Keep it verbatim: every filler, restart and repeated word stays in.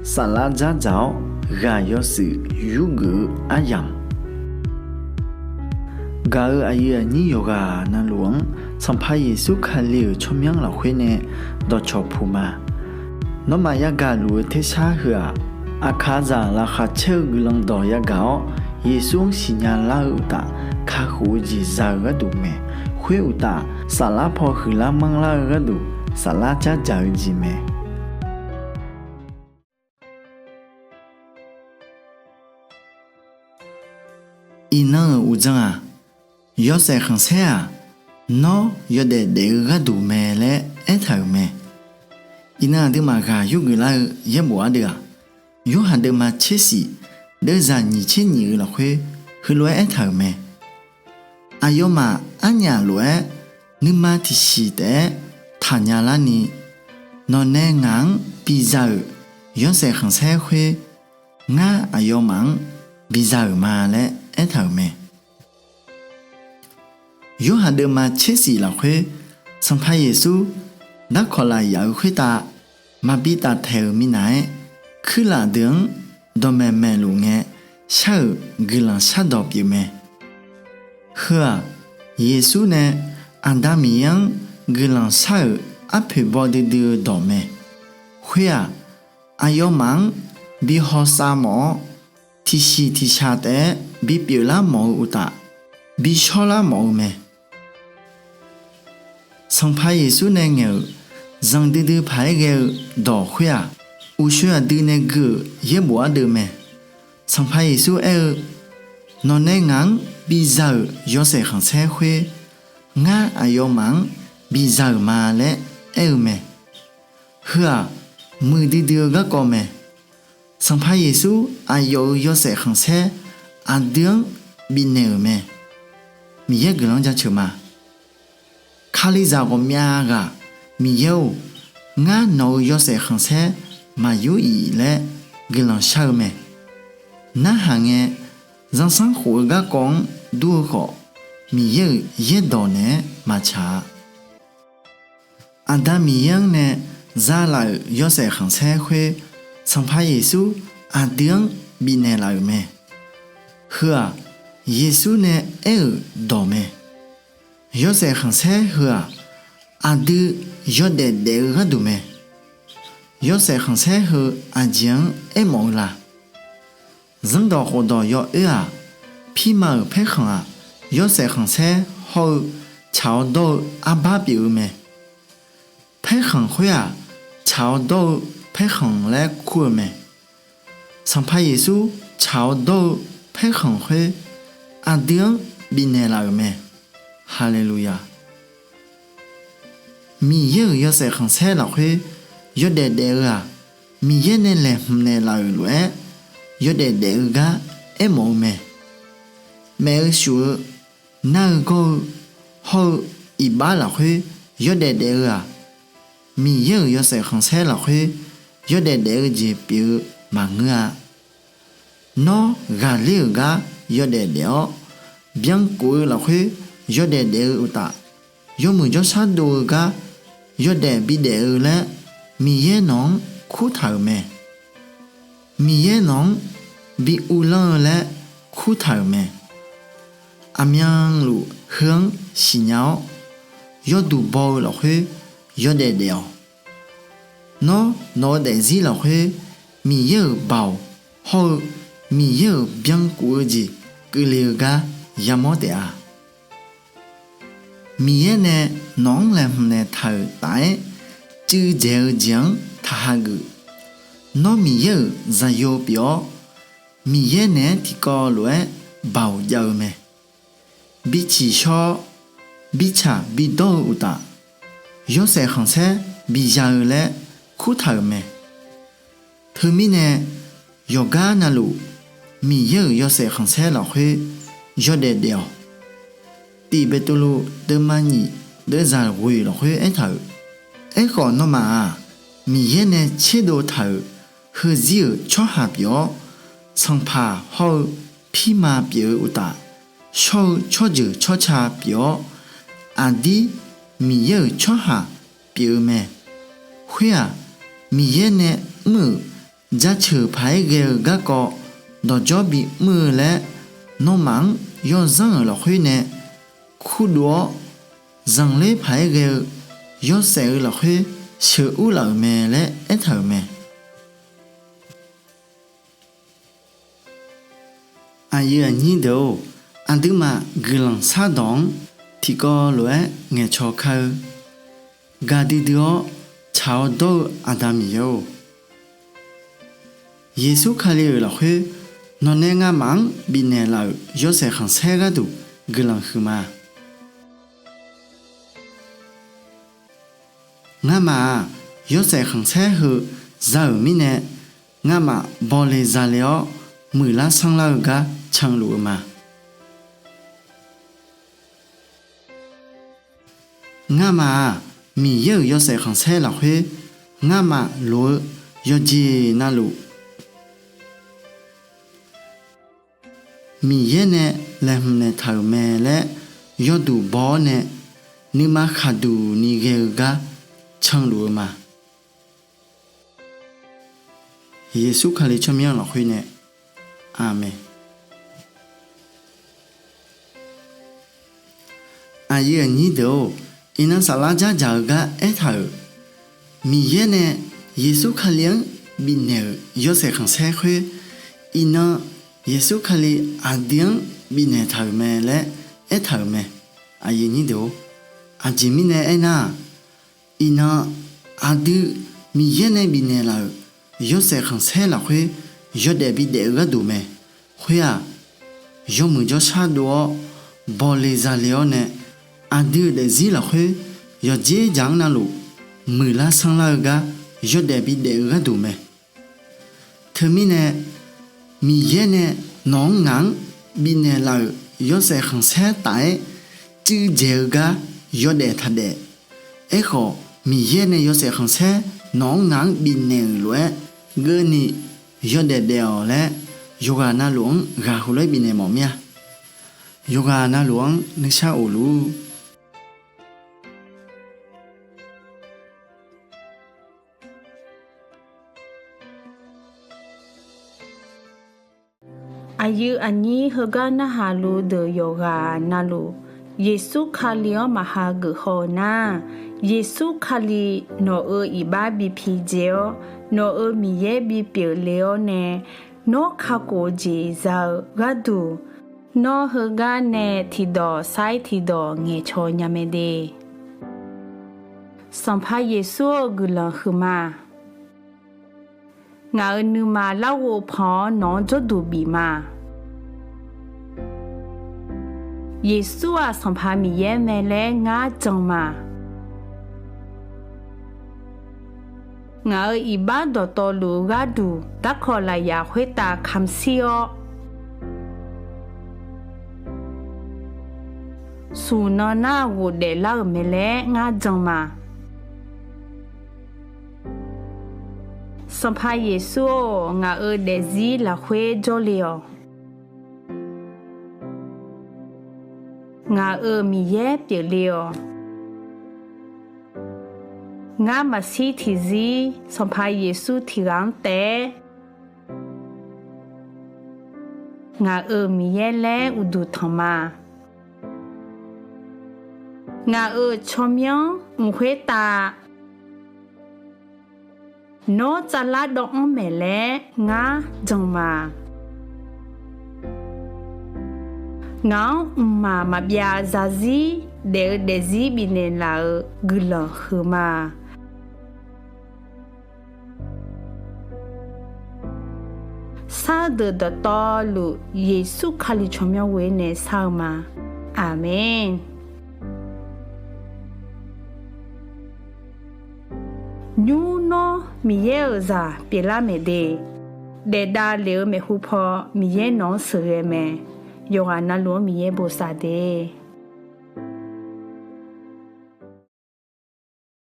Saflar dzardzaq-awr ghaq yawshuif yurgeuf-eu aryamq, gaq-euq aqyuif aqnyir yawqghaq navluf-anr Sanqpaq Yeqsur Kali-euq tsawrmyanr lafkhoer nae dawqcawq puq ma. Nawmaf yagaq luf-eu tersar heu-aq, aqkaqzaq laqkhaq caer-eu guiqlanq dawq yagaq-awr, Yeqsur-anr siqnya lar-eu uqtaf, kakhof-eu jeq za-eu gharduq mae. Khoer uqtaf, saflar paw huiqlar manrlar-eu gharduq, saflar dzardzaq-eu jeq mae. Iqnan-euq uqdzan-aq, yawshaef khanqsaer-aq, nawr yawdaef daef-eu gharduq mae laer aertaq-euq mae. Iqnan aqduimaf ghaq yurgeuf lar-eu yaerbof ardeuv-aq, Yorhaq deuvma tsershif deuvzaq nyiq tser nyiq-eu lafkhoer heulof-aer aertaq-euq mae. Aqyawfmaf arnyaf lof-aer nuima tiqsiq taef-aer taqnya larni, nawqnae ngaq-anr biza-euq yawshaef khanqsaer khoer, ngar aqyawfmaf-anr biza-euq ma laer aertaq-euq mae. Yorhaq deuvma tsershif lafkhoer, Sanqpaq Yeqsur darkawq lafyaq-eu khoertav maqbi taftaeq-euq minav-aer, kuirlaf deuq-anr dawqmaeq maeqluf ngae shar-euq guiqlanq shardawq pyeuf mae. Heu-aq, Yeqsur nae Aqda Miqyaer-anr guiqlanq shar-euq arpoeq baw duidui-eu dawq mae. Khoer-aq, aqyawfmaf-anr bi hawsav mawf-awr, tiqsiq tiqshaq taef-aer bipyeuf lar mawf-eu uqtaf, bi shawrlar mawf-eu mae. Sanqpaq Yeqsur nae ngaeq-euq zanqdui dui paq-aer ghae-eu dawq khoer-aq, uqshoe aqdui nae gui-euq yaerbof ardeuv mae. Sanqpaq Yeqsur aer-eu, nawqnae ngaq-anr biza-euq yawshaef khanqsaer khoer, ngar aqyawfmaf-anr biza-euq ma laer aer-eu mae. Heu-aq, muiqdui dui-eu garkawv mae. Sanqpaq Yeqsur aqyawf-euq yawshaef khanqsaer aqdui-anr bifnaeq-euq mae. Miqyaer guiqlanq-anr jaceuq ma. Kalizaq ghawqmyav ghaq, Miqyaer-or, ngar nawq-euq yawshaef khanqsaer maqyur-iq laer guiqlanq shar-eu mae. Narhaq ngae, zanrsanrkhof-eu garkawv-anr dur-eu khawf, Miqyaer-euq yaerdawq naeq-aer maqtsaq-a. Aqda Miqyaer-anr nae zalaf-euq yawshaef khanqsaer khoer, Sanqpaq Yeqsur aqdui-anr bifnaeq laf-euq mae. Heu-aq, Yeqsur nae aer-euq dawq mae. Yawshaef khanqsaer heu-aq, aqdui yawdaef daef-eu gharduq mae. Yawshaef khanqsaer heu aqjeq-anr aermawf-eu la? Zanrdawq khofdawq yawoer-aq, pirma-euq paerkhanq-aq, yawshaef khanqsaer hawr-eu tsaq-awr dawr-eu arbar pyeuf-eu mae. Paerkhanq khoer-aq, tsaq-awr dawr-eu paerkhanq laer kur-eu mae. Sanqpaq Yeqsur tsaq-awr dawr-eu paerkhanq khoer, aqdui-anr bifnaeq laf-euq mae. Haleluya! Miqyaer-euq yawshaef khanqsaer lafkhoer yawdaef daef-eu-aq, Miqyaer nae laeqhmq naeqlaf-euq lof-aer yawdaef daef-eu gar aermawf-eu mae. Maef-eu shuf-eu, nar-eu gawr-eu, hawr-eu iqbax lafkhoer yawdaef daef-eu-aq, Miqyaer-euq yawshaef khanqsaer lafkhoer yawdaef daef-eu jeq pyeuf-eu maqngeur-a. Nawr ghaqler-euq gar yawdaef daef-awr, byankuf-eu lafkhoer yawdaef daef-eu uqtaf, yawmuiq jawrshar dov-eu gar yawdaef bidaef-eu laer Miqyaer nawq-anr kurtaq-euq mae. Miqyaer nawq-anr bi uvlanr-eu laer kurtaq-euq mae. Aqmyanluf heu-anr siqnya-awr, yawduq baw-eu lafkhoer yawdaef daef-awq. Nawr nawq-eu daefzir lafkhoer Miqyaer-euq baoq hawr-eu Miqyaer-euq byankuf-eu jeq keuvle-eu gar yamawr taef-a. Miqyaer nae nawq-anr laeqhmq naeqtaq-euq taf-aer cuiv dzaeq-eu jeq-anr taqha geuf. Nawr Miqyaer-euq zaqyo pyeuf-awr, Miqyaer naeq-aer tiqkawv lof-aer baoq jav-eu mae. Bi tsiqshawr-awr, bi tsaq bi dawr-eu uqtaf, yawshaef khanqsaer biza-eu laer kurtaq-euq mae. Teumirnae, yawqgar navluf Miqyaer-euq yawshaef khanqsaer lafkhoer yawdaef daef-awq. Tiq Beqtuvluv deuvma nyiq deuvzaq ghoeq lafkhoer aertaq-euq, Aerkhawf nawmaf-aq, Miqyaer nae tserdov taq-euq heuzir-euq tsawrhaq pyeuf-awr, sanqpaq hawr-eu pirma pyeuf-eu uqtaf, shawr-eu tsawrjeuq tsawrca pyeuf-awr, aqdir Miqyaer-euq tsawrhaq pyeuf-eu mae. Khoer-aq, Miqyaer nae mr-euq jaceuq paq-aer ghae-eu garkawv dawqdzawr bimr-eu laer, nawmaf-anr yawzanr-euq lafkhoer nae kurdov-awr, zanqler paq-aer ghae-eu yawshaef-eu lafkhoer sheuqur laf-euq mae laer aertaq-euq mae. Aqyuif aqnyir deuq-or, aqduimaf guiqlanq shardawq-anr tiqkawv lof-aer ngaeqcaw kar-eu. Gaqdui dui-awr tsaq-awr dawr-eu Aqda Miqyaer-or, Yeqsur Kali-euq lafkhoer nawqnae ngamaf-anr bifnaeq laf-euq yawshaef khanqsaer gharduq guiqlanq huiqma. Ngamaf-aq, yawshaef khanqsaer heu za-euq mirnae, ngamaf bawle zale-awr muiqlar sanrlar-eu gar canluf-eu ma. Ngamaf-aq, Miqyaer-euq yawshaef khanqsaer lafkhoer ngamaf loq-eu yawqjeq navluf Miqyaer nae laeqhmq naeqtaq-euq mae laer yawduq baw-awr nae, nuima khaqduq ni ghae-eu gar canluf-eu ma. Yeqsur Kali tsawrmyanr lafkhoer nae, Aqmeq. Aqyuif aqnyir deuq-or, iqnan saflar dzardzaq-eu gar aertaq-euq, Miqyaer nae Yeqsur Kali-anr bifnaeq-euq yawshaef khanqsaer khoer, iqnan Yeqsur Kali aqdui-anr bifnaeq taq-euq mae laer aertaq-euq mae. Aqjeq mirnae aernar-aq, iqnan aqdui Miqyaer nae bifnaeq laf-euq yawshaef khanqsaer lafkhoer yawdaef bidaef-eu gharduq mae. Khoer-aq, yawmuiq jawrshar dov-awr bawle zale-awr nae, aqdui-euq daefzir lafkhoer yawqdzer dzaq-anr navluf muiqlar sanrlar-eu gar yawdaef bidaef-eu gharduq mae. Teumirnae, Miqyaer nae nawq-anr ngaq-anr bifnaeq laf-euq yawshaef khanqsaer taf-aer cuiv dzaeq-eu gar yawdaef taqdaef. Aerkhawf, Miqyaer nae yawshaef khanqsaer nawq-anr ngaq-anr bifnaeq-euq lof-aer geuvni yawdaef daef-awq laer, yawqghaq navluf-anr ghaq heulof-aer bifnaeq mawf mir-a. Yawqghaq navluf-anr nuishar of luf-ur. Aqyuif aqnyir heugar narhaq luf deuq yawqghaq navluf, Yeqsur Kali-anr maqha geuf haw-eu nar, Yeqsur Kali nawq-euq iqbax bi pidzae-awr, nawq-euq Miqyaer bipyeuf le-awr nae, nawr kakhof-eu jeq za-eu gharduq, nawr heugar nae tiqdawq sair tiqdawq ngaeqcaw nya mae de. Sanqpaq Yeqsur-eu guiqlanq huiqma. Ngaq-euq nuima larghov pan-awr nawq-anr jawrduq bif ma. Yeqsur-aq Sanqpaq Miqyaer mae laer ngar jan ma. Ngaq-euq iqbax dawqtawvluf-eu gharduq darkawq lafyaq khoertav kamq shir-awr, smq nan nar ghofdaef lar-euq mae laer ngar jan ma. Sanqpaq Yeqsur-or, ngaq-euq daefzir lafkhoer jawrle-awq. Ngaq-euq Miqyaer pyeufle-awq. Ngar maqshir tiqzir Sanqpaq Yeqsur tiqghaq-anr taef-aer ngaq-euq Miqyaer laer uqduq tanq ma. Ngaq-euq tsawrmyanr mq khoertav nawr tsavlar dawv-anr maeq laer ngar jan ma. Ngaq-anr mqmaq maqbyav zarzir daef-eu daefzir bifnaeq laf-euq guiqlanq huiqma. Sar deuq dawqtawvluf Yeqsur Kali tsawrmyanr ghoer nae shar-eu ma. Aqmeq. Nymr nawr Miqyaer-euq zaq pyeuflar maeq de. Daefdav lef-eu maeqhu paw Miqyaer nawq-anr sheuqghae mae. Yawqghaq navluf-anr Miqyaer bosav de.